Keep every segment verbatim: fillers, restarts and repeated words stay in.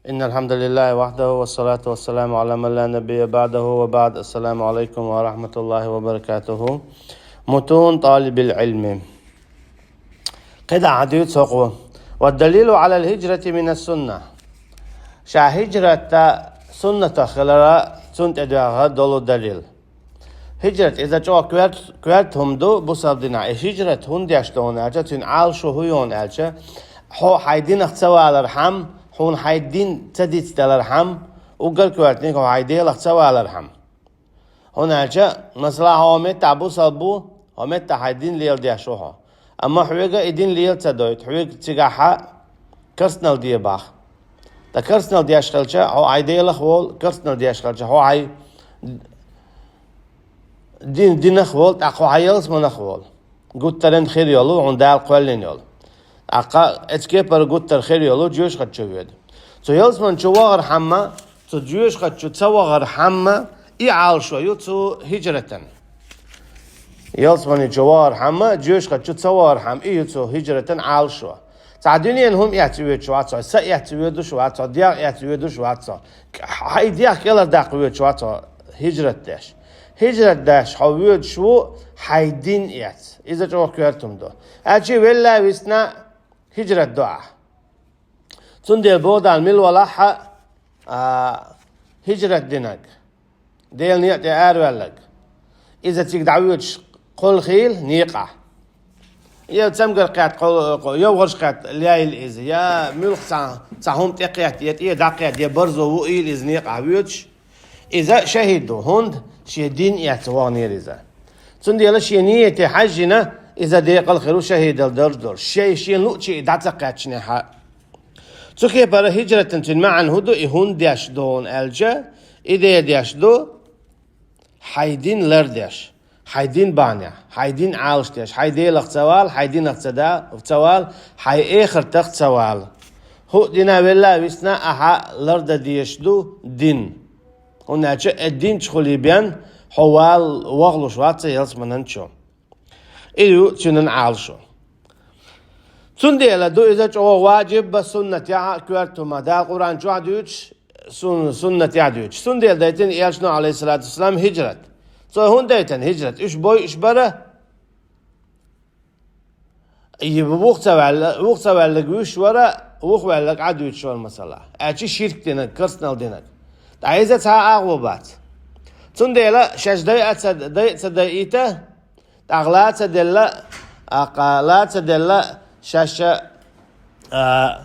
إن الحمد لله وحده والصلاة والسلام على من لا نبي بعده وبعد. السلام عليكم ورحمة الله وبركاته. متون طالب العلم. قطعة دوت سوقو. والدليل على الهجرة من السنة. Ша хӀижрат суннатах хилара цунна тӀедоагӀа долу далил. ХӀижрат иза чӀогӀа коьрта, коьрта хӀума ду бусалба динехь. И хӀижрат хӀунда деш ду аьлча, цуьнан Ӏалашо хӀун ю аьлча, хьо хьайн динах ца валархьама, хьуна хьайн дин ца дицделархьама, уггар коьртаниг хьо хьайн Делах ца валархьама. ХӀунда аьлча, масала, хьо меттахь бусалба ву, хьо меттахь хьайн дин леладеш ву хьо. Амма хьоьга и дин лела ца дойту, хьоьга цигахь керстанал де боху. Ткъа керстанал деш хилча, хьо хьайн Делах волу, керстанал деш хилча, хьо хьайн дин, динах волу, тӀаккха хьо хьайн ялсаманах волу. Гуттаренна хир йолу, хьуна Дала кхоьллина йолу. ТӀаккха оцу кепара гуттар хир йолу, жоьжахати чу воьду. Цу ялсамани чу вахархьама, цу жоьжахати чу ца вахархьама, и Ӏалашо ю цу хӀижратан. Ялсамани чу вахархьама, жоьжахати чу ца вахархьама, и ю цу хӀижратан Ӏалашо. Цхьа дуьненан хӀума эцна воьдуш вац хьо, са эцна воьдуш вац хьо, дегӀ эцна воьдуш вац хьо. Хьайн дегӀ кӀелхьардаккха воьдуш вац хьо хӀижрат деш. ХӀижрат деш хьо воьдуш ву хьайн дин эцна. Иза чӀогӀа коьрта хӀума ду. Аьлча велла а висна хӀижрат до ахь. Цундела боху Дала, мила валахь а, а, хӀижрат динарг, Делан некъа тӀе араваьлларг, иза цига дӀавоьдуш кхолла хийла некъахь. Я цамгар кхетта, кхо-, кхо-, йовхарш кхетта лаьийла иза, я муьлхха цхьа, цхьа хӀума тӀекхетта, я тӀе дӀакхетта, я барзо вуийла иза некъахь воьдуш. Иза шахӀид ду, хӀунда шен дин эцна ваханера иза. Цундела шен нийяте хьаьжжина, иза декъала хир ву шахӀидал дарж долуш, шен, шен луъучу и дӀа ца кхаьчнехь а. Цу кепара хӀижратан цуьнан маьӀна хӀун ду, и хӀунда деш ду аьлча, и де деш ду, хьайн дин лардеш, хьайн дин бахьанехь, хьайн дин Ӏалашдеш, хьайн Делах ца вала, хьайн динах ца да-, ца вала, хьайн эхартах ца вала. ХӀуъа дина велла а висна ахьа лардан дезаш ду дин. ХӀунда аьлча э дин чухула бен хьо вала вахлуш вац цу ялсаманан чу. И ю цуьнан Ӏалашо. Цундела ду иза чӀогӀа ваджиб а, суннатехь а коьрта хӀума. Дала Къуръан чохь дуьйцуш, сун-, суннатехь дуьйцуш. Цундела дайтина элчано, Ӏалайхиссалату вассалам, хӀижрат. Цо хӀунда дайтина хӀижрат? Уьш бойуш бара, и вуха ца ваьлла-, вуха ца ваьлларг вуьйш вара, вуха ваьлларг Ӏа дуьйцуш вара, масала. Аьлча ширк динарг, керстанал динарг. Ткъа иза цхьа агӀо бац. Цундела шаьш дайа а ца, дайа а ца дайийта, тӀаккха ла ца делла, аккха ла ца делла, шаьш, а,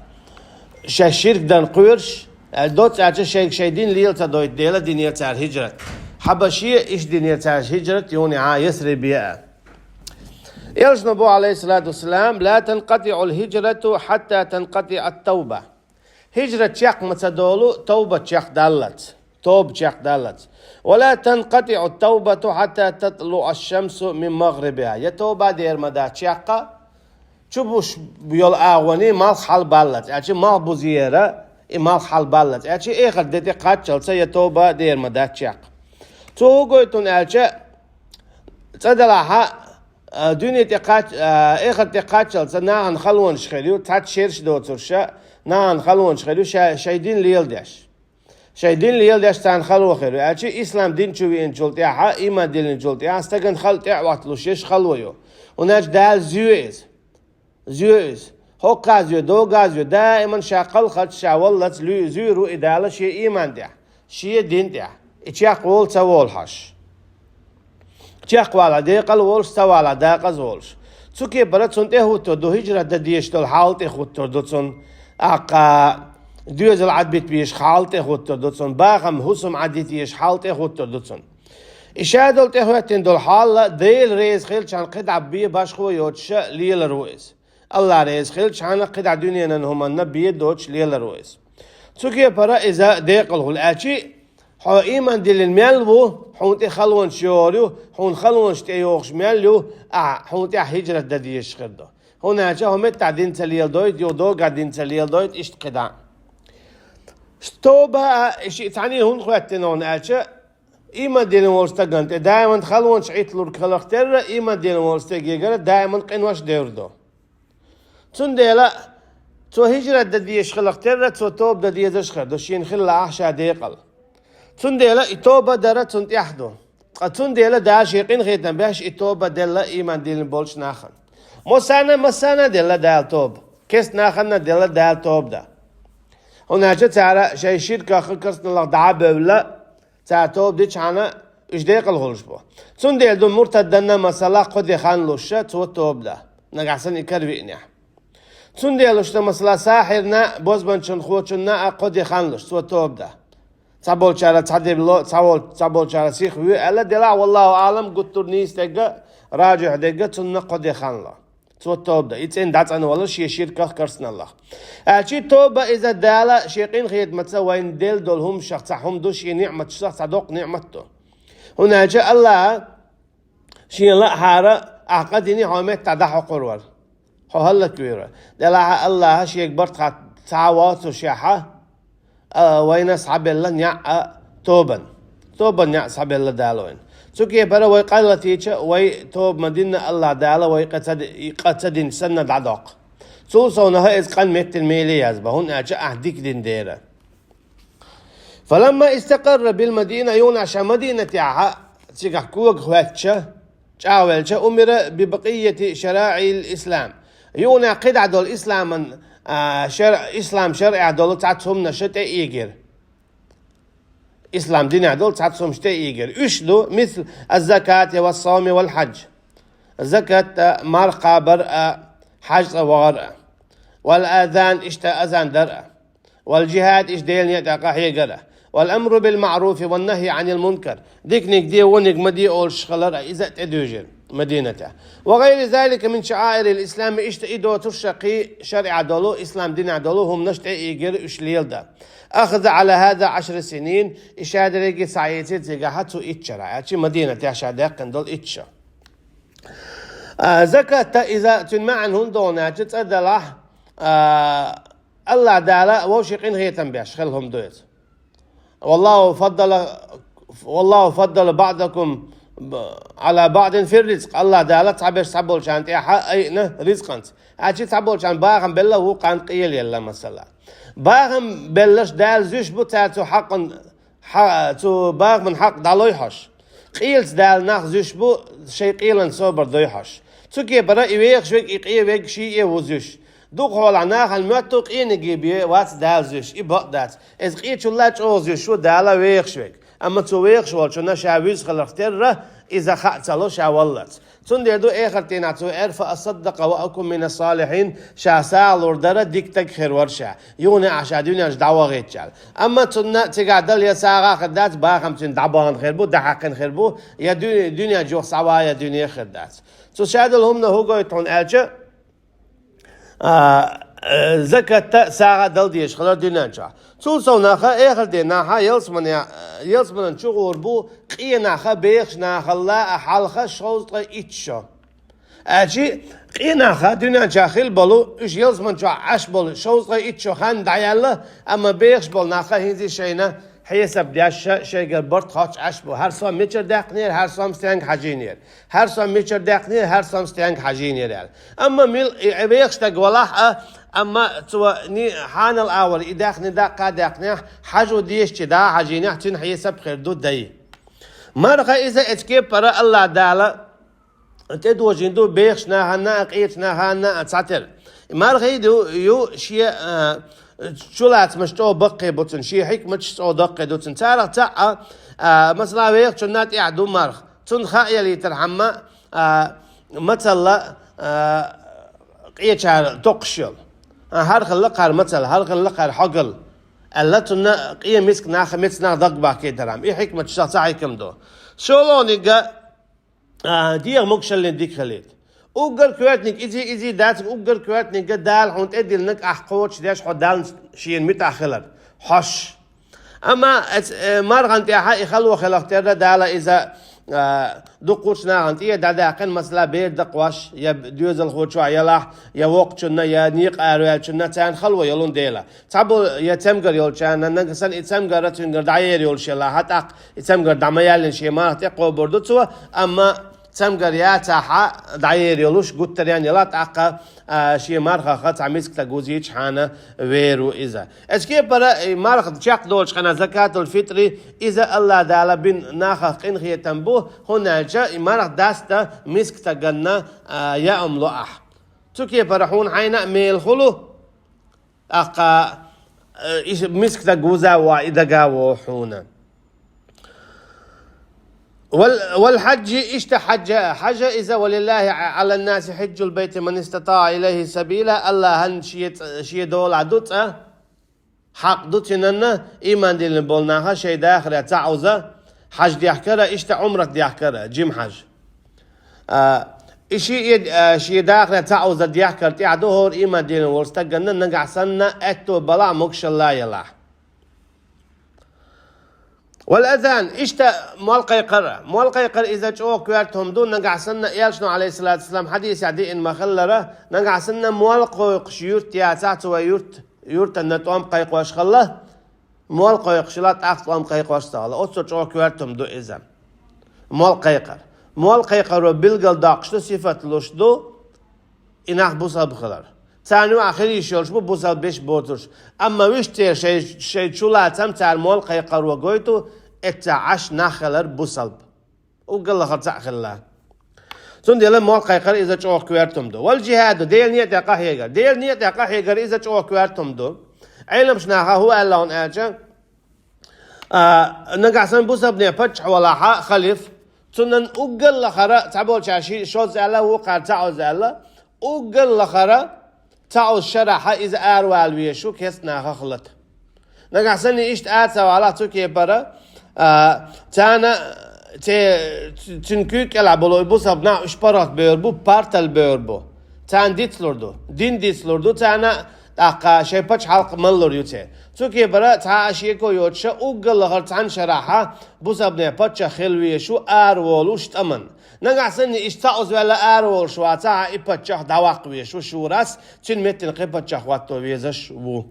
шаьш ширк дан кхоьруш, аьлла доцца аьлча шайга шайн дин лела ца дойту дела динера цара хӀижрат. Хьабаше иштта динера цара хӀижрат, юханехьа Ясрибе а. Элчано боху, Ӏалайхиссалату вассалам: «Ла танкъатиӀул хӀижрату хьатта танкъатиӀат тавба». ХӀижрат чекх ма ца долу, тавбат чекхдаллалц. Тоба чекхдаллалц. «Ва ла танкъатиӀут тавбату хьатта татлуӀаш шамсу мин магърибиха». Я тоба дера ма дац чекх, чу буш йолу агӀоний малх хьалабаллалц. Аьлча малх бузера, и малх хьалабаллалц. Аьлча эхарт де тӀе кхаччалца я тоба дера ма дац чекх. Цо хӀун гойту аьлча, цӀа делахь а, а, дуьне тӀе кхач-, а, эхарт тӀе кхаччалца нахана халонаш хир ю, цхьацца шераш доцурша, нахана халонаш хир ю, ша-, шайн дин леладеш. Шайн дин леладеш царна хало хир ю. Аьлча ислам дин чу веанчул тӀаьхьа, иман диллинчул тӀаьхьа стагана хала тӀе а отталуш еш хало ю. ХӀунда аьлча Дала зоь иза. Зоь иза. ХӀоккхуза зоь, догаза зоь, даиман ша кхалхарца, ша валлалц луьй-, зуьйр ву и Дала шен иман тӀехь, шен дин тӀехь. И чекхволу ца волу хьаш. Чекхвала декъала волуш, ца вала дакъаза волуш. Цу кепара цунна тӀе хӀуттур ду, хӀижрат дан дезаш долу хьал тӀе хӀуттур ду цунна. Аккха доьзал Ӏадбита безаш хьал тӀе хӀуттур ду цунна. Бахам, хӀусам Ӏадита езаш хьал тӀе хӀуттур ду цунна. И ша долу тӀехӀоьттина долу хьал а Дела реза хилчхьана кхидӀа бен башхо йоцуша лелар ву иза. АллахӀ реза хилчхьана кхидӀа дуьненан хӀуманна бен доцуш лелар ву иза. Цу кепара иза декъала хуьлу аьлчи, хьо иман диллина мел ву, хьуна тӀе халонаш йогӀур ю, хьуна халонаш тӀе йогӀуш мел ю, ахьа хьуна тӀехь хӀижрат дан дезаш хир ду. ХӀунда аьлча хьо меттахь дин ца леладойту, юха догахь дин ца леладойту, иштта кхидӀа. Тоба а, и шиъ цхьаьний хӀунда хӀоьттина хьуна аьлча, иман диллина волу стагана тӀе даиман халонаш Ӏитталург хиларх терра, иман диллина волу стегегара даиман къинош девр ду. Цундела Цо хӀижрат дан дезаш хиларх терра, цо тоба дан дезаш хир ду, шена хилла ахьа ша декъал. Цундела и тоба дара цунна тӀехь ду. Ткъа цундела Дала шен къинхетам беш и тоба делла иман диллина болчу нахана. Массарна, массарна делла Дала тоба. Кест нахана делла Дала тоба да. ХӀунда аьлча цара шайн ширках, керстаналлах дӀа а бевлла, цара тоба дичхьана, уьш декъал хуьлуш бу. Цундела ду муртадданна, масала, кхо де хан луш, цо тоба да, нагахь санна и каравиънехь. Цундела шуна, масала, сахьирна, бозбанчалхочунна а кхо де хан луш, цо тоба да. Цхьаболчара цхьа де ло, цхьавол-, цхьаболчара сиха вуьй аьлла, делахь, валлаху аълам, гуттар а нийса дерг а, ражихь дерг а, цунна кхо де хан ло. Цо тоба да. И цӀена дӀацӀанвалар шен ширках, керстаналлах. Аьлча тоба иза Дала шен къинхетамца вайна делла долу хӀуманашах цхьа хӀума ду, шен ниъматашах цхьа доккха ниъмат ду. ХӀунда аьлча Аллаха шена лаахьара, ахь къа дина, хьо меттахь дӀахьокхур вара. Хьо хӀаллаквийр вара. Делахь а Аллаха шега барт хатта ца воцушехь, а, вайна схьабелла неӀ а тобан. Тобан неӀ схьабелла Дала вайна. Цу кепара вай къа латийча, вай тоба ма динна Аллаха Дала вай къа ца ди-, къа ца динча санна дӀадоккху. Цул совнаха иза къан меттина меле язбан, хӀунда аьлча ахь дика дина дера. فلما استقر بالمدينة, юханехь ша Мадинатехь, цигахь кога хӀоьттича, чӀагӀвелча, أمر ببقية شرائع الإسلام. Юханехь кхидӀа долу исламан, а, шар-, ислам шарӀехь долу цхьацца хӀуманаш тӀеигира. Ислам динехь долу цхьацца хӀуманаш тӀеигира. Уьш ду, مثل الزكاة والصوم والحج. Закат а, марха кхабар а, хьаьж цӀа вахар а. والأذان, иштта азан дар а. والجهاد, иштта Делан некъа тӀехь къахьегар а. والأمر بالمعروف والنهي عن المنكر. Диканиг де, вониг ма де олуш хилар а, иза а тӀедуьйжира Мадинатехь. وغير ذلك من شعائر الإسلام, иштта и доцурш а кхин шарӀехь долу, ислам динехь долу хӀуманаш тӀеигира уьш леладан. أخذ على هذا عشر سنين, и ша дерриге схьаэцира цигахь цу итт шарахь, аьлча Мадинатехь ша даьккхина долу итт шо. А, закат а иза, цуьнан маьӀна хӀунда ду аьлча, цӀа далахь, а, Аллаха Дала вовшийн къинхетам беш хилла хӀума ду иза. والله فضل، والله فضل بعضكم على بعض في الرزق. Аллаха Дала цхьаберш цхьаболчарна тӀехь айина ризкъанца. Аьлча цхьаболчарна бахам белла, вукхарна къелаелла, масала. Бахам белларш Дала зуьйш бу, цара цу хьакъан хьа-, цу бахаман хьакъ дӀалой хьожуш. Къелаца Дала нах зуьйш бу, шайн къелан собар дой хьожуш. Цу кепара и вехаш верг, и къен верг ший а ву зуьйш. Дукхахьолахь нахана моьтту къениг бен вац Дала зуьйш, и бакъ дац. Иза къечул а чӀогӀа зуьйш ву Дала вехаш верг. Амма цу вехаш волчунна ша вуьзна хиларх терра, иза хаа ца ло ша валлалц. Цундела ду эхарт дийнахь цо аьлла: فأصدق وأكن من الصالحين, ша сагӀа лур дара, дика стаг хир вара ша, юханехь ша дуьнен чу дӀавахийтча аьлла. Амма цунна цигахь дала я сагӀа хир дац, бахам цуьнан дӀабахана хир бу, дӀахьаькхина хир бу, я дуьне-, дуьнен чух схьаван, я дуьне хир дац. Цу ша долу хӀуманах хӀун гойту хьуна аьлча, а, э, закат а, сагӀа а дала дезаш хилар дуьнен чохь. Цул совнаха, эхарт дийнахь, ялсамане-, ялсаманан чу гӀур бу къенаха, бехаш нахалла а хьалха шовзткъе итт шо. Аьлча къенаха дуьнен чохь хилла болу, уьш ялсаман чохь Ӏаш болу шовзткъе итт шо хан дӀаяьлла, амма бехаш болу нах хӀинца шайна хьесап деш, шайгара барт хоттуш Ӏаш бу. ХӀара сом мичара даьккхинера, хӀара сом стенга хьажийнера. ХӀара сом мичара даьккхинера, хӀара сом стенга хьажийнера аьлла. Амма мил-, и, и вехаш стаг валахь а, амма цо ни-, хьанал агӀор и даьхни даккха а даьккхинехь, хьажо дезачу дӀа а хьажийнехь, цуьнан хьесап хир ду дай. Марха иза эцу кепара Аллаха Дала тӀедожийна ду бехаш нахана а, къечу нахана а цхьатера. Мархий ду, ю шен, а, чулацамаш чӀогӀа баккхий бу цуьнан, шен хьикматаш чӀогӀа даккхий ду цуьнан. Царах цхьаъ а, а, масала, вехачунна тӀехь ду марха. Цунна хаа ялийтархьама, а, мацалла, а, къечара токхуш йолу. А, хӀара хилла кхара мацалла, хӀара хилла кхара хьогал. Аьлла цунна къен миска нах, меца нах дагбахкийтархьама. И хьикматаш цхьа хьикам ду. ШолгӀаниг а, а, дегӀан могушаллин дика хилийта. Уггар коьртаниг изий, изий дац, уггар коьртаниг а Дала хьуна тӀедиллинарг ахь кхочушдеш, хьо Далла шена муьтӀахь хилар хьожуш. Амма эц-, э, мархана тӀехь и хало хиларх терра Дала иза, а, дуккхачу нахана тӀе дӀадаьккхина, масала, бер дакхош, я доьзалхочохь ялахь, я воккхачунна, я некъа араваьллачунна, царна хало йолун дела. Цхьаболу я цамгар йолчарна, нагахь санна и цамгар а цуьнгара дӀаер йолуш елахь, тӀаккха и цамгар дӀа ма яьллина шен марха тӀе кхобур ду цо, амма цамгар яцахьа дӀаер йолуш гуттаренна яла, тӀаккха, а, шен мархах цхьа мискатаг вузийчхьана вер ву иза. Эцу кепара, и марха чекхдолчу хенахь закатул-фитри иза Аллах Дала бина нахах къинхетам бу, хӀунда аьлча и марха даста мискатаганна, а, яам ло ахь. Цу кепара хьуна хьайна а мела хуьлу, тӀаккха, э, и мискатаг вуза а ву, и дага а вогӀу хьуна. Вал-, вал хьаджи, иштта хьаджа, хьаджа иза, валиллахи Ӏалан-наси хьиджул байти ман истатаӀа илайхи сабила, Аллахьан шен цӀа-, шен долахь ду цӀа, хьакъ ду цуьнан, иман диллина болу наха шайн дахарехь цхьаъ вуза хьаджа дехкара, иштта Ӏумрат дехкара, жима хьаджа. А, и ши-, а, шен дахарехь цхьаъ вуза дехкар тӀехь ду хӀора иман диллина волу стаганна, нагахь санна аьтто балахь, могушалла ялахь. Вал азан, иштта мол кхайкхар. Мол кхайкхар иза чӀогӀа коьрта хӀума ду, нагахь санна элчано, Ӏалайхиссалату вассалам, хьадисехь диъна ма-хиллара, нагахь санна мол кхойкхуш юрт яцахь, цу вай юрт, юьртана тӀом кхайкхош хилла, мол кхойкхуш хилла, тӀаккха тӀом кхайкхош ца хилла. Оццул чӀогӀа коьрта хӀума ду иза. Мол кхайкхар. Мол кхайкхаро билгалдоккхуш ду, сифат луш ду, и нах бусалба хилар. Царна юкъахь хила йиш йолуш бу бусалба берш боцурш. Амма вуьш церан шайн, шайн чулацам цара мол кхайкхаро гойту, эццахь Ӏаш нах хилар бусалба. Уггар лахара цхьаъ хилла. Цундела мол кхайкхар иза чӀогӀа коьрта хӀума ду. Вал жихӀаду, Делан некъа тӀехь къахьегар. Делан некъа тӀехь къахьегар иза чӀогӀа коьрта хӀума ду. Ӏеламчу наха хӀун аьлла хьуна аьлча, а, нагахь санна бусалбане паччахь валахьа, халиф, цунна уггар лахара, цхьаболчара ши-, шозза аьлла, вукхара цхьа озза аьлла, уггар лахара цхьа озза шарахьа иза аравала везаш ву кестнахах лата. Нагахь санна иштта ара ца валахь цу кепара, а, царна, ци-, цуьнан куьйга кӀелахь болу и бусалба нах уьш паргӀат бевр бу, партал бевр бу. Царна дицлур ду, дин дицлур ду, царна тӀаккха шайн пачхьалкх маллур ю церан. Цу кепара цхьа а шеко йоцуша, уггар лахара цхьана шарахьа бусалбане паччахь хила везаш ву араволуш тӀаман. Нагахь санна иштта цхьа озза ваьлла араволуш вацахьа, и паччахь дӀаваккха везаш ву шурас, цуьнан меттана кхин паччахь хӀотто везаш ву.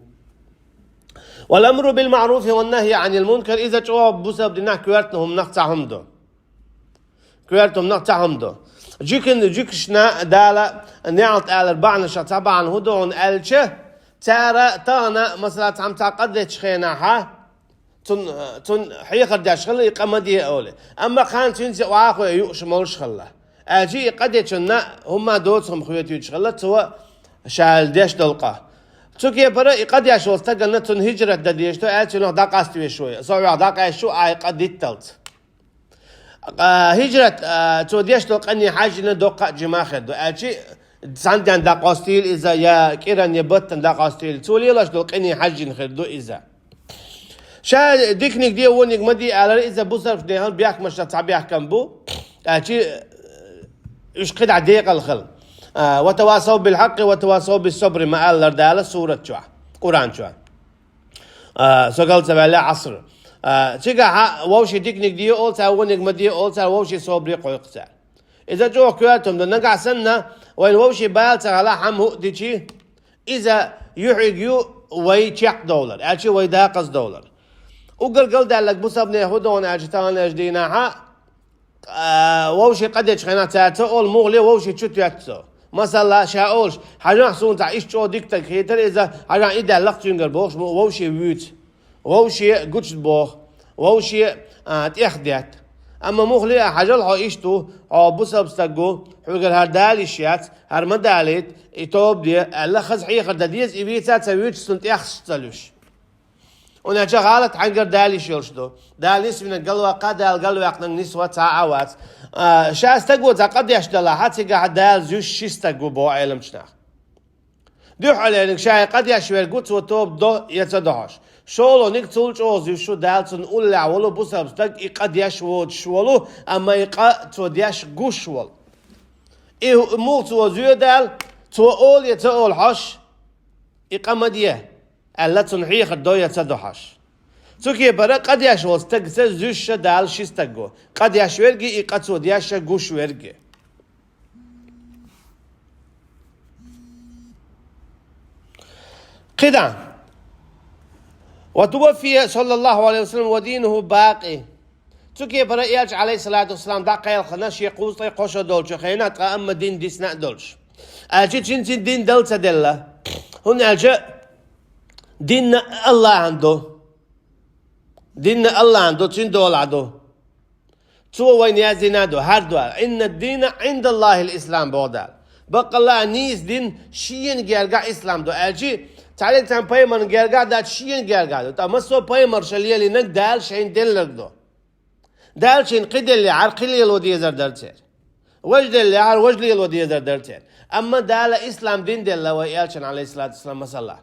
Вал амру бил маъруфи ван нахьи Ӏанил мункар, иза чӀогӀа бусалба динехь коьртан хӀуманах цхьа хӀума ду. Коьртан хӀуманах цхьа хӀума ду. Жуьгтин-, жуьгташна Дала неӀалт алар бахьанашах цхьа бахьана хӀун ду хьуна аьлча, цара тахана, масала, цхьамма цхьа къа дечу хенахьа, цунна, цунна хьехар деш хилла, и къа ма де олий. Амма кхана цуьнца охьахой юуш молуш хилла. Аьлча и къа дечунна хӀумма доцу хӀума хоьтуьйтуш хилла, цо ша деш долу къа. Цу кепара и къа деш волу стаганна цунна хӀижрат дан дезаш ду, аьлча цунах дӀакъаста везаш ву, со хьох дӀакъаьсташ ву, ахь и къа дитталц. Ткъа хӀижрат, а, цо деш долу къине хьаьжжина доккха а жима хир ду, аьлча цхьана денна дӀакъостийла иза, я кӀиран, я баттана дӀакъостийла, цо лелош долу къине хьаьжжина хир ду иза. Ша диканиг де, вониг ма де алар, иза бусалбачу нехан бехкамашна цхьа бехкам бу, аьлча, э, уьш кхидӀа декъала хила. А, «Ва тавасав бил хьакъи, ва тавасав бис сабри» ма аллара Дала сурат чохь, Къуръан чохь. А, со гал ца ваьлла Ӏаср. А, цигахьа вовшийн диканиг де олу цара, вониг ма де олу цара, вовшийн собаре кхойкху цара. Иза чӀогӀа коьрта хӀума ду. Нагахь санна, вайна вовшийн бала ца хилахь, хӀума хӀуъа дичи, иза юьхьиг ю вай чекхдовлар, аьлча вай дакъаздовлар. Уггар галдаьлларг бусалбане хӀун ду хьуна аьлча таханлерчу дийнахьа, а, вовшийн къа дечу хенахь цара ца олу, муха ле вовшийн чу тоьтту со. Масала, ша олуш, хьажахь суна цхьа иштта чӀогӀа дика стаг хетара иза, хьажахь и даьлла-кх цуьнгара бохуш, мо вовшийн вуьйцу. Вовше гучу боху, вовше, а, тӀех детта. Амма муха ле а хьажал хьо иштта ву, хьо бусалба стаг ву, хьоьгара хӀара дала йиш яц, хӀара ма далийта, и тоба де, аьлла, хаза хьехар дан деза, и вийца а ца вуьйцуш, цунна тӀехсаш ца луьйш. Унеча гӀалат хьаьнгара дала йиш йолуш ду. Дала нисвинарг галваккха, Дала галваьккхинарг нисван цхьа а вац. А, ша стаго цхьа къа деш далахьа, цигахьа Дала зуьйш ши стаг ву боху Ӏеламчу наха. Дуьххьалерниг ша и къа деш верг ву, цо тоба до я ца до хьожуш. ШолгӀаниг цул чӀогӀа зуьйш ву, Дала цунна уллехь волу бусалба стаг и къа деш воцуш волу, амма и къа цо деш гуш волу. И муха цо зоьду аьлла, цо олу я ца олу хьожуш, и къа ма де, аьлла, цунна хьехар до я ца до хьожуш. Цу кепара къа деш волу стагца зуьйш Дала ши стаг ву. Къа деш верг и, и къа цо деш гуш верг. КхидӀа. «Ва туваффия саллаллаху Ӏалайхи ва саллам ва динуху бакъи». Цу кепара Элча, Ӏалайхиссалату вассалам, дӀакхелхина шен кхузткъеи кхо шо долчу хенахь, ткъа амма дин дисна а долуш. Аьлча цуьнан дин дала ца делла. ХӀунда аьлча динна Аллахьан ду. Динна Аллахьан ду, цуьнан долахь ду. Цо вайна яздина а ду, хӀара ду аьлла. «Инна дина Ӏиндаллахил-ислам», боху Дала. Баккъалла нийса дин шена гергахь ислам ду. Аьлча цхьаьллиг цхьана пайхамарна гергахь дац, шена гергахь ду. Ткъа массо а пайхамарша лелийнарг Дала шайна делларг ду. Дала шайна кхин деллехьара, кхин лело дезар дара церан. Важа деллехьара, важа лело дезар дара церан. Амма Дала ислам дин делла вай Элчана, Ӏалайхиссалату вассалам, масала.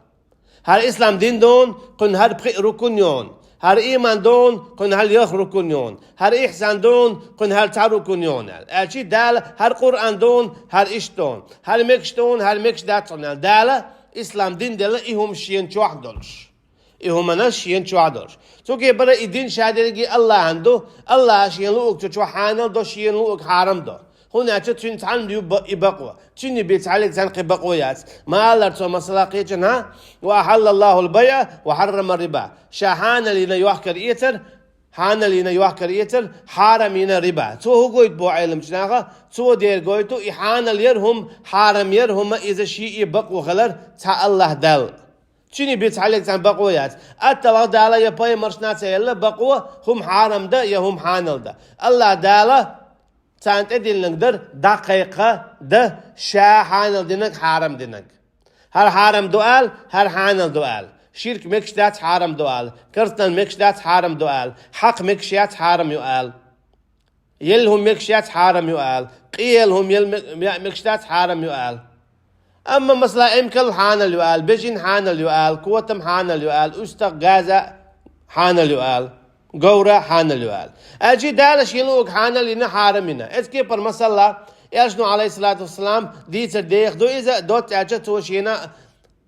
ХӀара ислам дин ду, кхуьнан хӀара пхиъ рукун ю, хӀара ийман ду, кхуьнан хӀара ялх рукун ю, хӀара ихсан ду, кхуьнан хӀара цхьа рукун ю аьлла. Аьлча Дала хӀара Къуръан ду, хӀара иштта ду, хӀара мегаш ду, хӀара мегаш дац аьлла. Дала ислам дин делла и хӀума шена чохь долуш. И хӀуманаш шена чохь долуш. Цу кепара и дин ша дерриге Аллахьан ду, Аллахьа шена луург цу чохь хьанал до, шена луург хьарам до. ХӀунда аьлча цуьнан цхьанна ю ба-, и бакъо. Цуьнан бен цхьаьллиг цхьанна кхин бакъо яц. Ма аллара цо масала кхечанхьа: «Ва ахьаллаллахул байъа ва хьаррама риба». Ша хьанал йина йохкар эцар, хьанал йина йохкар эцар, хьарам йина риба. Цо хӀун гойту боху Ӏеламчу наха? Цо дера гойту, и хьанал яр хӀума, хьарам яр хӀума, иза шен и бакъо хилар цхьа Аллахь Далла. Цуьнан бен цхьаьллиг цхьанна бакъо яц. Атталла Дала я пайхамаршна ца елла бакъо хӀума хьарам дан я хӀума хьанал дан. Аллахь Дала царна тӀедиллинарг дара дӀакхайкха дан, ша хьанал динарг, хьарам динарг. ХӀара хьарам ду аьлла, хӀара хьанал ду аьлла. Ширк мегаш дац, хьарам ду аьлла. Карстан мегаш дац, хьарам ду аьлла. Хьакъ мегаш яц, хьарам ю аьлла. Елла хӀума мегаш яц, хьарам ю аьлла. Къиэла хӀума елла ме-, ме-, мегаш дац, хьарам ю аьлла. Амма, масала, эмкал хьанал ю аьлла, бежин хьанал ю аьлла, котам хьанал ю аьлла, уьстагӀ газа хьанал ю аьлла, говра хьанал ю аьлла. Аьлча Дала шена луург хьанал йина, хьарам йина. Эцу кепара масала, Элчано, Ӏалайхиссалату вассалам, дийцар деха ду иза, доцца аьлча цо шена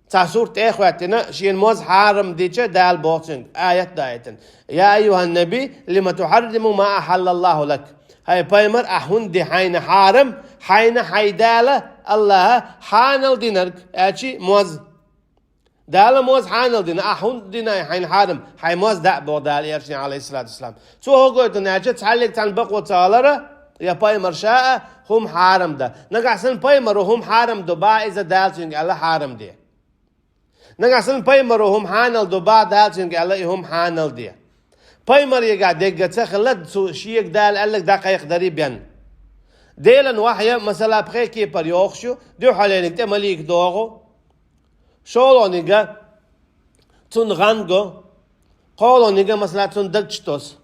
цхьа сурт тӀе а хӀоьттина, шена моз хьарам дича, Дала боху цуьнга, аят даийтина: «Я айюхьан наби, лима тухьарриму ма ахьаллаллаху лак?» ХӀай пайхамар, ахьа хӀунда ди хьайна хьарам, хьайна хьайн Дала, Аллахьа, хьанал динарг, аьлча моз. Дала моз хьанал дина, ахьа хӀунда дина хьайна хьарам, хьайн моз даа боху Дала Элчане, Ӏалайхиссалату вассалам. Цо хӀун гойту аьлча, цхьаьллиг цхьанна бакъо ца хилар, я пайхамарша а хӀума хьарам дан. Нагахь санна пайхамаро хӀума хьарам ду бахь, иза Дала цуьнга аьлла хьарам де. Нагахь санна пайхамаро хӀума хьанал ду бахь, Дала цуьнга аьлла и хӀума хьанал де. Пайхамарегахь дегга ца хилла, цу шега Дала аьлларг дӀакхайкхадаре бен. Делан вахья, масала, пхе кепара йохуш ю, дуьххьалерниг тӀе малик догӀу, шолгӀаниг цунна гӀан го, кхоалгӀаниг, масала, цунна даг чу тосу.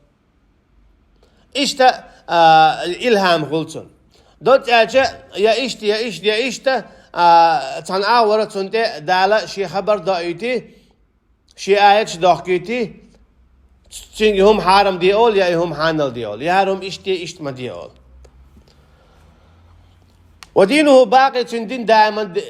Иштта, а, илхьам хуьлу цунна. Доцца аьлча, я иштта, я иштта, я иштта, а, цхьана агӀора цунна тӀе Дала шен хабар доуьйту, шен аяташ дохкуьйту, цуьнга и хӀума хьарам де олу, я и хӀума хьанал де олу, я хӀара хӀума иштта де, иштта ма де олу. Ва динуху бакъи, цуьнан дин даиман д-,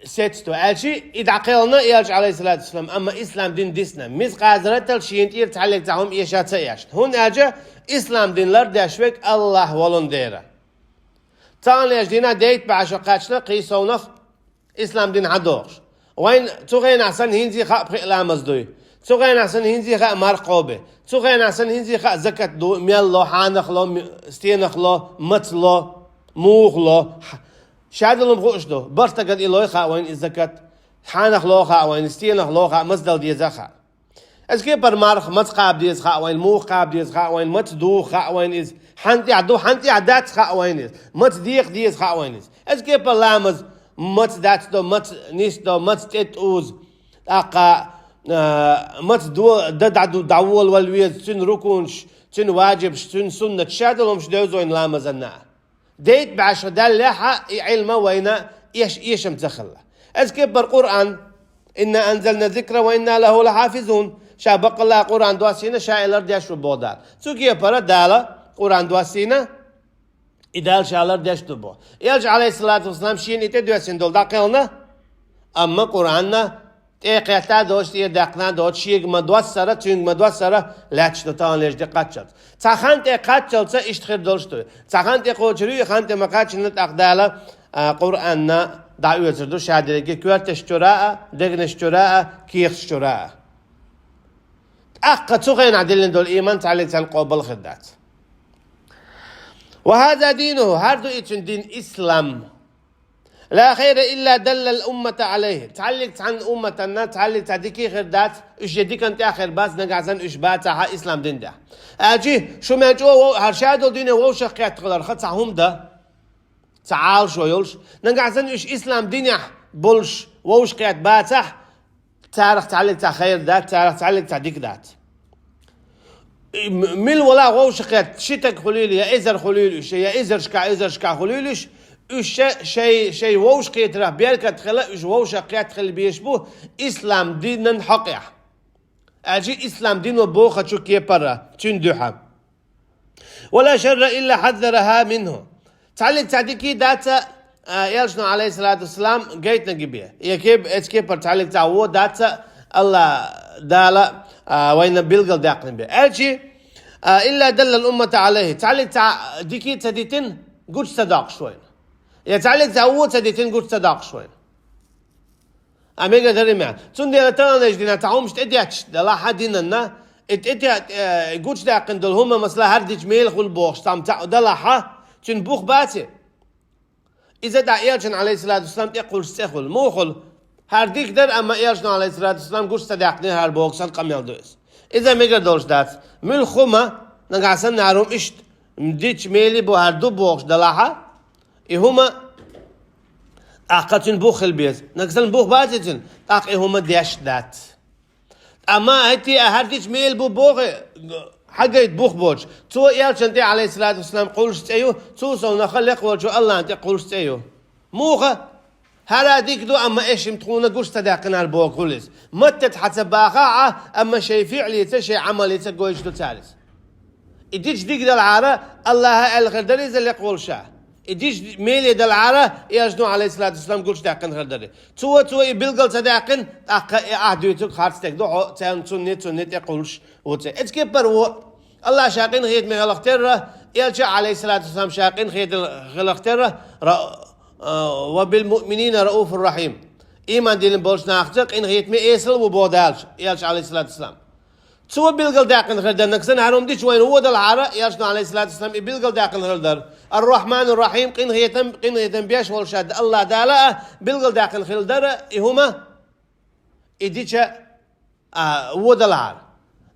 сецна ду. Аьлча и дӀакхелхина Элча, Ӏалайхиссалату вассалам, амма ислам дин дисна. Мискъала зарратал шена тӀера цхьаьллиг цхьа хӀума эша ца эшна. ХӀунда аьлча ислам дин лардеш верг Аллахь волун дера. Цхьана леш дина дейтта бӀе шо кхаьчна кхин совнах ислам дин хьадохуш. Вайн цу хенахь санна хӀинца а хаьа пхи ламаз дуй. Цу хенахь санна хӀинца а хаьа марха кхобу. Цу хенахь санна хӀинца а хаьа закат ду, мел ло, хьанах ло, м-, стенах ло, маца ло, муха ло. Х-, шадолу хӀума хууш ду. БархӀ стагана и лой хаьа вайн и закат. Хьанах ло хаьа вайн, стенах ло хаьа, маца дала деза хаьа. Эцу кепара марха маца кхаба деза хаьа вайн, муха кхаба деза хаьа вайн, маца духа хаьа вайн иза. Хьан тӀехь ду, хьан тӀехь дац хаьа вайн иза. Маца деха деза хаьа вайн иза. Эцу кепара ламаз маца дац до, маца нис до, маца тӀе тӀуза. ТӀаккха, а, маца до, да, да, ду, дӀаволавала веза, цуьнан рукунаш, цуьнан важибаш, цуьнан суннаташ, шадолу хӀумаш девза вайн ламазанна. Дейтта бӀе шо даьллехь а и Ӏилма вайна эш-, эшам ца хилла. Эцу кепара Къуръан: «Инна анзална зикра ва инна лаху лахьафизун». Ша баккъалла Къуръан доссийна, ша и лардеш ву боху Дала. Цу кепара Дала Къуръан доссийна, и Дала ша лардеш ду боху. Элча, Ӏалайхиссалату вассалам, шена и тӀедоьссина долу дӀакхелхина, амма Къуръанна тӀе кхетта а доцуш, тӀера даьккхина а доцуш, шега ма доссара, цуьнга ма доссара лаьтташ ду тахана леш де кхаччалц. Цхьа хан тӀе кхаччалца иштта хир долуш ду. Цхьа хан тӀе кхочур ю, и хан тӀе ма кхаччина, тӀаккха Дала, а, Къуръанна дӀаоьцур ду ша дерриге коьрташ чуьра а, дегнаш чуьра а, кехаташ чуьра а. ТӀаккха цу хенахь диллина долу ийман цхьаьллиг цхьаьна къобал хир дац. وهذا دينه, хӀара ду и цуьнан дин, ислам. لا خير إلا دل الأمة عليه. Цхьаллиг цхьанна умматана, цхьаллиг цхьа дика хир дац, уьш я дикан тӀехь хир бац, нагахь санна уьш бацахь ислам дин тӀехь. Аьлчи, шу мел чӀогӀа вов-, хӀара шадолу дуьне вовшах кхетта хиларх цхьа хӀума дан, цхьа Ӏалашо йолуш, нагахь санна уьш ислам динехь болуш вовшах кхетта бацахь, царах цхьаллиг цхьа хайр дац, царах цхьаллиг цхьа дика дац. М-, мила вала вовшах кхетта, ши стаг хуьлийла, я эзар хуьлийла уьш, я эзаршкахь, эзаршкахь хуьлийла уьш, уьш ша-, шай, шай вовшах кхетарах беркат хила, уьш вовшах кхетта хила безаш бу ислам динан хьокъехь. Аьлчи ислам дино бохучу кепара, цуьнан дуьхьа. ولا شر إلا حذرها منه. Цхьаллиг цхьа дика дац, а, Элчано, عليه الصلاة والسلام, гайтинарг бен. Я кеп-, эцу кепара цхьаллиг цхьа вон дац, АллахӀ Дала, а, вайна билгалдаьккхина бен. Аьлчи, а, إلا دل الأمة عليه. Цхьаллиг цхьа дика ца дитина, гучу ца доккхуш вайна. Я цхьаллиг цхьа вон ца дитина, гучу ца доккхуш вайна. Ткъа мегар дара и мел. Цундела таханлерчу дийнахь цхьа хӀумаш тӀедетташ делахь а динан, и тӀе-, тӀе-, э, гучудаьккхина долу хӀума, масала, хӀара дича мела хуьлу бохуш, цхьамма цхьаъ делахь а, цуьнан бух бац и? Иза дӀа Элчан, عليه الصلاة والسلام, тӀекхуллуш цӀе хуьлу. Муха хуьлу? ХӀара дика дара, амма Элчано, عليه الصلاة والسلام, гучу ца даьккхинера хӀара бохуш санна къамел ду иза. Иза мегар долуш дац. Муьлхха хӀума, нагахь санна хӀара хӀума иштта дича мела бу, хӀара ду бохуш делахь а, и хӀума, тӀаккха цуьнан бух хила беза. Нагахь санна бух бац и цуьнан, тӀаккха и хӀума деш дац. Амма хӀетте а хӀара дича мела бу боху, хьагайта бух боцуш. Цо Элчан тӀе, عليه الصلاة والسلام, кхуллуш цӀе ю, цул совнаха лекха волчу АллахӀан тӀе кхуллуш цӀе ю. Муха? ХӀара дика ду, амма эшим тхуна гучу ца даьккхинера боху хуьлу иза. Маттаца хьан ца бахахь а, амма шайн фиълица, шайн Ӏамалица гойтуш ду цара иза. И дича дика делахьара, АллахӀа аьлла хир дара иза лекха волуш а. И дича мела делахьара, Элчано, عليه الصلاة والسلام, гучудаьккхина хир дара. Цо, цо и билгал ца даьккхина, тӀаккха и ахь дуьйцург харц стаг ду, хьо царна цунна, цунна тӀекхуллуш ву цӀе. Эцу кепара вон. АллахӀ ша къинхетаме хиларх терра, Элча, عليه الصلاة والسلام, ша къинхетаме хиларх терра, ра-, а, وبالمؤمنين رءوف رحيم. Ийман диллина болчу нахаца къинхетаме эсала ву боху Дала, Элча, عليه الصلاة والسلام. Цо билгалдаьккхина хир дара, нагахь санна хӀара хӀума дича вайна вон делахьара, Элчано, عليه الصلاة والسلام, и билгалдаьккхина хир дара. Ар-Рахьманур-Рахьим, къинхетам, къинхетам беш волуш а АллахӀ Дала а билгалдаьккхина хир дара и хӀума, и дича, а, вон делахьара.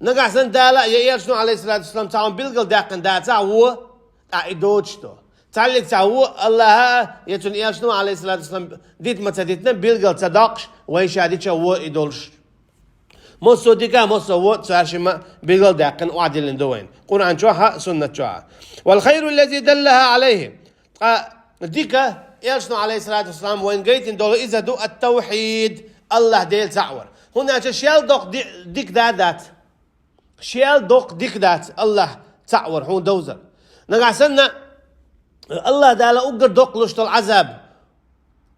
Нагахь санна Дала а, я Элчано, عليه الصلاة والسلام, цхьа хӀума билгалдаьккхина дацахь вон, тӀаккха и доцуш ду. Цхьаллиг цхьа вон АллахӀа а, я цуьнан Элчано, عليه الصلاة والسلام, дита ма ца дитина, билгал ца доккхуш, вайша дича вон и долуш. Массо а дика, массо а вон цаьршимма билгалдаьккхина, охьадиллина ду вайна Къуръан чохь а, суннат чохь а. والخير الذي دلها عليه. Ткъа дика, Элчано, عليه الصلاة والسلام, вайна гайтина долу иза ду ат-тавхьид, АллахӀ Дела цхьаъ вар. ХӀунда аьлча шел доккха ди-, дика да дац. Шел доккха дика дац АллахӀ цхьаъ вар, хьуна довзар. Нагахь санна АллахӀ Дала уггар доккха луш долу Ӏазаб,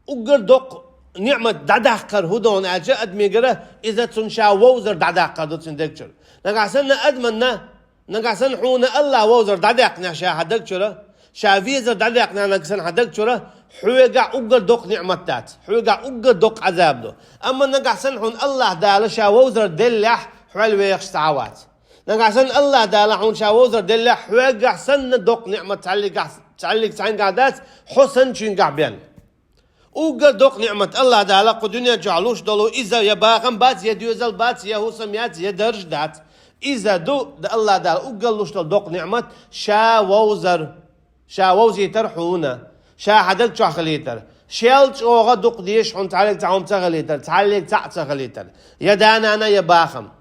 уггар доккха ниъмат дӀадаккхар хӀун ду аьлча, адамигара иза цунна ша вовзар дӀадаккхар ду цуьнан даг чуьра. Нагахь санна адаманна, нагахь санна хьуна АллахӀ вовзар дӀадаьккхинехь ша хьан даг чуьра, ша везар дӀадаьккхинехь нагахь санна хьан даг чуьра, хьоьгахь уггар доккха ниъмат дац, хьоьгахь уггар доккха Ӏазаб ду. Амма нагахь санна хьуна АллахӀ Дала ша вовзар деллехь, хьол вехаш цхьа а вац. Нагахь санна АллахӀ Дала хьуна ша вовзар деллехь, хьоьгахь санна доккха ниъмат цхьаллигахь, цхьаллиг цхьаьнгахь дац, хьо санначуьнгахь бен. Уггар доккха ниъмат АллахӀ Дала кху дуьнен чохь луш долу иза я бахам бац, я доьзал бац, я хӀусам яц, я дарж дац. Иза ду, АллахӀ Дала уггар луш долу доккха ниъмат ша вовзар, ша вовзийтар хьуна, ша хьан даг чохь хилийтар. Шел чӀогӀа дукха дезаш хьуна цхьаллиг цхьа хӀума ца хилийтар, цхьаллиг цхьаъ ца хилийтар. Я да-нана, я бахам.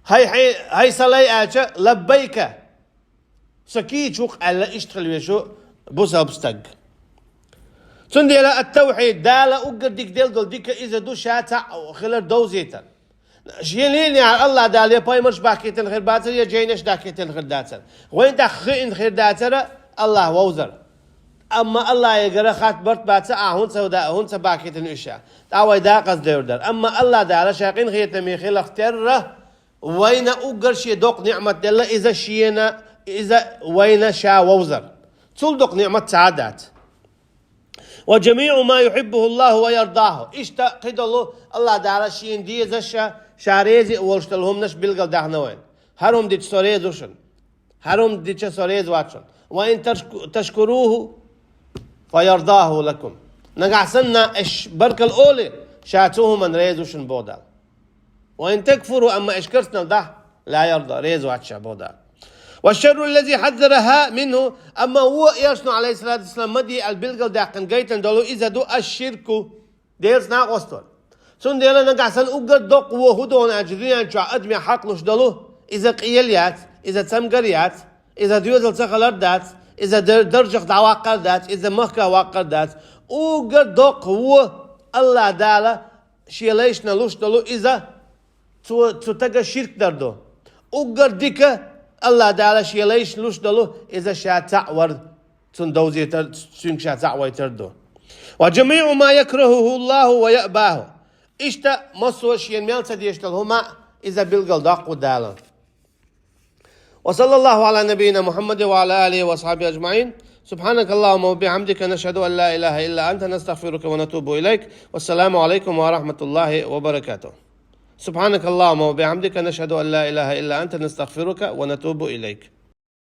ХӀай, хӀай, хӀай сан лай аьлча, лаббайка. Со кийча ву-кх аьлла, иштта хила везаш ву бусалба стаг. Цундела ат-тавхьид, Дала уггар дика делла долу дика иза ду ша цхьаъ хилар довзийтар. Шен лелийнехь АллахӀ Дала я пайхамарш бахкийтина хир бацара, я жайнаш дахкийтина хир дацара. Вайн тӀаккха хиъна хир дацара АллахӀ вовзар. Амма АллахӀегара хатта барт бац, а хӀунда ца да-, хӀунда ца бахкийтина уьш ша. ТӀаккха вай дакъаза девр дара. Амма АллахӀ Дала ша къинхетаме хиларх терра, вайна уггар шен доккха ниъмат делла, иза шена, иза вайна ша вовзар. Цул доккха ниъмат цхьа а дац. وجميع ما يحبه الله ويرضاه. Иштта кхидолу АллахӀ Дала шена дезаш, ша реза а волуш долу хӀуманаш билгалдаьхна вайна. ХӀара хӀума дича со реза ву шуна. хӀара хӀума дича со реза вац шун. وإن تشك- تشكروه فيرضاه لكم. Нагахь санна аш баркал оле, ша цу хӀуманна реза ву шун, боху Дала. وإن تكفروا, амма аш керстанал дахь, لا يرضى, реза вац ша, боху Дала. والشر الذي حذرها منه, амма вон Элчано, عليه الصلاة والسلام, ма де аьлла билгалдаьккхина гайтина долу иза ду الشرك, Делаца накъост вар. Цундела нагахь санна уггар доккха вон хӀун ду аьлча дуьнен чохь адамийн хьакъ луш долу, иза къел яц, иза цамгар яц, иза доьзал ца хилар дац, иза дар- даржах дӀаваккхар дац, иза махках ваккхар дац. Уггар доккха вон АллахӀ Дала шен лайшна луш долу иза цу, цу тага ширк дар ду. Уггар дика АллахӀ Дала шен лайшна луш долу иза ша цхьаъ вар, цунна довзийтар, цуьнга ша цхьаъ вайтар ду. وجميع ما يكرهه الله ويأباه. Иштта массо а шена мел ца дезаш долу хӀума иза билгалдоккху Дала. وصلى الله على نبينا محمد وعلى آله وأصحابه أجمعين. سبحانك اللهم وبحمدك، نشهد أن لا إله إلا أنت، نستغفرك ونتوب إليك. والسلام عليكم ورحمة الله وبركاته. سبحانك اللهم وبحمدك، نشهد أن لا إله إلا أنت، نستغفرك ونتوب إليك.